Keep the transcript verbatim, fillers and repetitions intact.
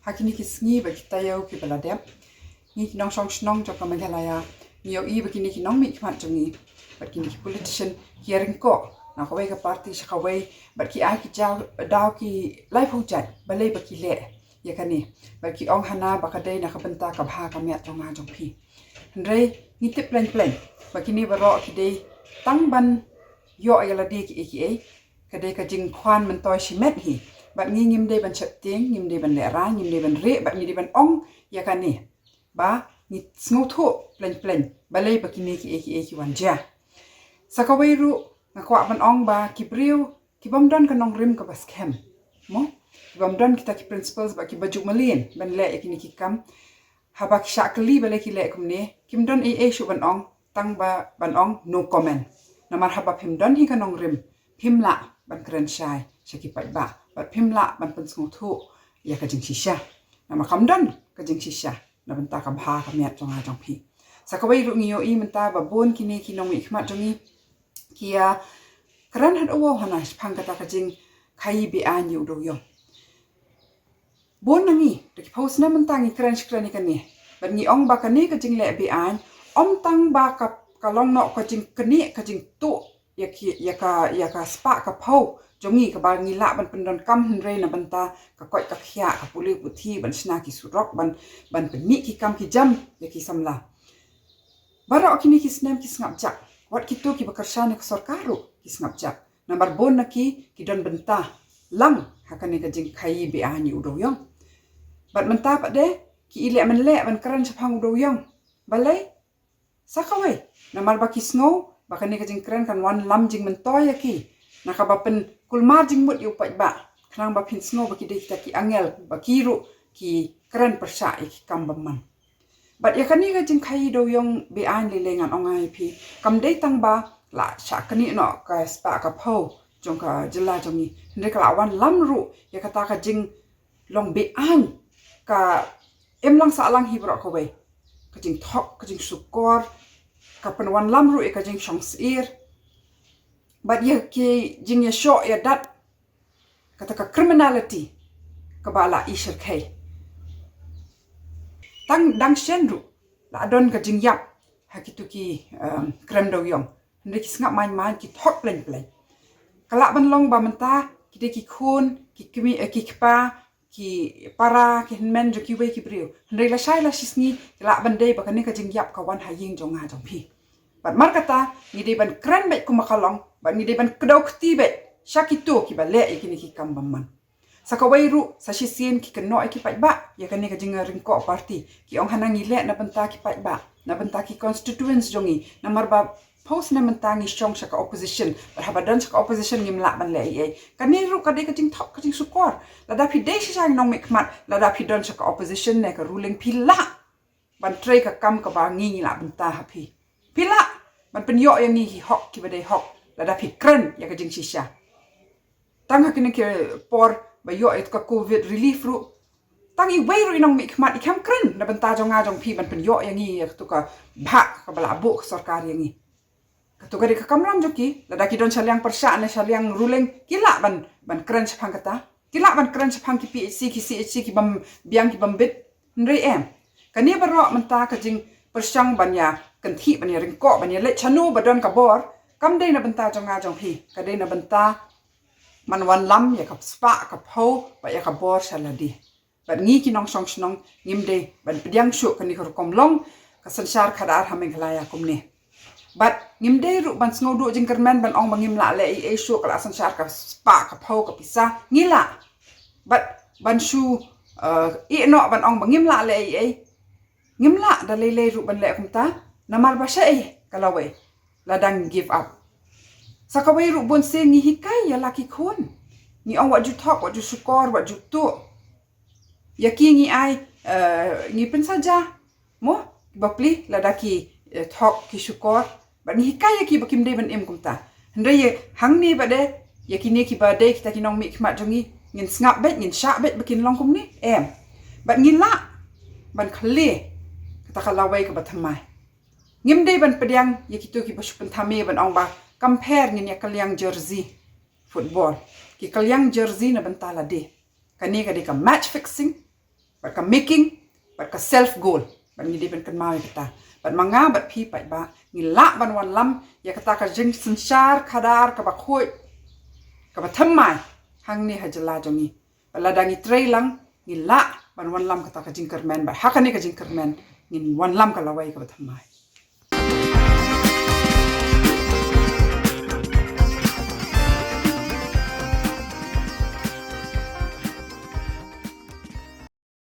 Ha kine ki sngi bad ki taïew kiba la dep, ngi ki nongshong shnong jong ka Meghalaya ngi ïohi ba kine ki nongmihkhmat jong ngi bad kine ki politician ki ïaryngkoh na kawei ka party sha kawei bad ki ai ki jaw daw ki laiphew jait balei ba ki leh ïa kane, bad ki ong hana ba ka dei na ka bynta ka bha ka miat jong nga jong phi. Hynrei ngi tip pleng pleng ba kine baroh ki dei tang ban ïoh ïa lade kiei kiei. Ka dei ka jingkhwan myntoi shimet hi. Bad ngi ngim dei ban sheptieng, ngim dei ban lehrain, ngim dei ban rieh, bad ngi dei ban ong ïa kane ba ngi sngewthuh pleng pleng balei ba kine kiei kiei ki wan jia. Sa kawei ruh nga kwah ban ong ba ki briew ki bym don ka nongrim kaba skhem, mo, ki bym don kita ki principles bad kiba ju mlien ban leh ïa kine ki kam. Haba ki shah kylli balei ki leh kumne, kim don ei ei shuh ban ong, tang ba ban ong no comment. Namar haba phim don hi ka nongrim, phim lah ban kren shai sha ki paidbah bad phim lah ban pynsngewthuh ïa ka jingshisha. Namar kam don ka jingshisha na bynta ka bha ka miat jong nga jong phi. Sa kawei ruh ngi ïohi mynta ba bun kine ki nongmihkhmat jong ngi ki ïa kren haduh wow hana shaphang kata ka jingkhaii beaiñ ïa u dewïong. Bun na ngi da ki phew snem mynta ngi kren shi kren ïa kane, bad ngi ong ba kane ka jingleh beaiñ ym tang ba ka, ka long noh ka jingknieh ka jingtuh ïa ki, ïa ka, ïa ka spah ka phew jong ngi kaba ngi lah ban pyndonkam, hynrei na bynta ka koit ka khiah, ka pule puthi, ban shna ki surok, ban, ban pynmih ki kam ki jam ïa ki samla. Baroh kine ki snem ki sngap jak, wat kito kiba kyrshan ïa ka sorkar ruh ki sngap jak. Namar bun na ki ki don bynta lang ha kane ka jingkhaii beaiñ ïa u dewïong. Bad mynta pat de ki ïaleh mynleh ban kren shaphang u dewïong. Balei? Sa kawei, namar ba ki sngew ba kane ka jingkren kan wanlam jingmyntoi ïa ki, na kaba pynkulmar jingmut ïa u paidbah, khnang ba phin sngew ba ki dei kita ki angel, ba ki ruh ki kren pyrshah ïa ki kam bymman. Bad ïa kane ka jingkhaii dewïong beaiñ lei lei ngan ong ïa phi, kam dei tang ba la shah knieh noh ka spah ka phew jong ka jylla jong ngi, hynrei ka la wanlam ruh ïa kata ka jinglong beaiñ ka im lang sah lang hi baroh kawei. Ka jingthok, ka jingshukor, ka pynwanlam ruh ïa ka jingshong syier. Bad ïa ki jingïashoh ïadat, kata ka criminality kaba la i shyrkhei. Tang dang shen ruh la don ka jingïap ha kito ki, um, krem dewïong. Hynrei ki sngap main main, ki thok pleng pleng. Ka lah ban long ba mynta ki dei ki khun, ki kmie, eh, ki kpa, ki para, ki hynmen jong kiwei ki briew. Hynrei lashai lashisngi ki lah ban dei ba kane ka jingïap ka wan ha ïing jong nga jong phi. Bad markata ngi dei ban kren beit kumba ka long, bad ngi dei ban kdew kti beit sha kito kiba leh ïa kine ki kam bymman. Sa kawei ruh, sa shisien ki kynnoh ïa ki paidbah ïa kane ka jingïaryngkoh party. Ki ong hana ngi leh na bynta ki paidbah, na bynta ki constituents jong ngi. Namar ba phew snem mynta ngi shong sha ka opposition. Bad haba don sha ka opposition ngim lah ban leh ei ei. Kane ruh ka dei ka jingthok ka jingshukor. Lada phi dei shisha nongmihkhmat, lada phi don sha ka opposition ne ka ruling, phi lah ban trei ka kam kaba ngi ngi lah bynta ha phi. Phi lah ban pynïoh ïa ngi ki hok kiba dei hok lada phi kren ïa ka jingshisha. Tang ha kine ki por ba ïoh ïa ka covid relief ruh, tang iwei ruh i nongmihkhmat i khlem kren na bynta jong nga jong phi ban pynïoh ïa ngi ïa katu ka bhah kaba la buh ka sorkar ïa ngi. Katu ka dei ka kamram jong ki, lada ki don sha liang pyrshah ne sha liang ruling, ki lah ban, ban kren shaphang kata. Ki lah ban kren shaphang ki P H C, ki C H C, ki bym biang, ki bym bit. Hynrei em, kane baroh mynta ka jingpyrshang ban ïa kynthih, ban ïa ryngkoh, ban ïa leit shano ba don ka bor, kam dei na bynta jong nga jong phi, ka dei na bynta man wanlam ïa ka spah ka phew bad ïa ka bor sha lade. Bad ngi ki nongshong shnong ngim dei ban pdiang shuh kane ka rukom long ka synshar khadar ha Meghalaya kumne. Bad ngim dei ruh ban sngewduh jingkyrmen ban ong ba ngim lah leh ei ei shuh, ka la synshar ka spah ka phew ka pisa, ngi lah. Bad ban shu, eh, ïeh noh ban ong ba ngim lah leh ei ei, ngim lah da lei lei ruh ban leh kumta, namar ba shaei ka lawei la dang give up. Sa kawei ruh bun sien ngi hikai ïa la ki khun, ngi ong wat ju thok, wat ju shukor, wat ju tuh. Ïa ki ngi ai, eh, ngi pynsaja, mo, bapli lada ki, eh, thok ki shukor. Bad ngi hikai ïa ki ba kim dei ban im kumta. Hynrei ïa hangne bad de, ïa kine kiba dei kita ki nongmihkhmat jong ngi, ngin sngap beit, ngin shah beit ba kin long kumne, em. Bad ngi lah ban khlieh kata ka lawei kaba thymmai. Ngim dei ban pdiang ïa kito kiba shu pynthame ban ong ba kam pher, ngin ïa kylliang jersey football. Ki kylliang jersey na bynta lade. Kane ka dei ka match fixing. bad ka making, bad ka self goal. Bad ngi dei ban kynmaw ïa kata. Bad ma nga bad phi paidbah, ngi lah ban wanlam ïa kata ka jingsynshar khadar kaba khuid, kaba thymmai hangne ha jylla jong ngi. Bad lada ngi trei lang, ngi lah ban wanlam kata ka jingkyrmen, bad ha kane ka jingkyrmen ngin wanlam ka lawei kaba thymmai.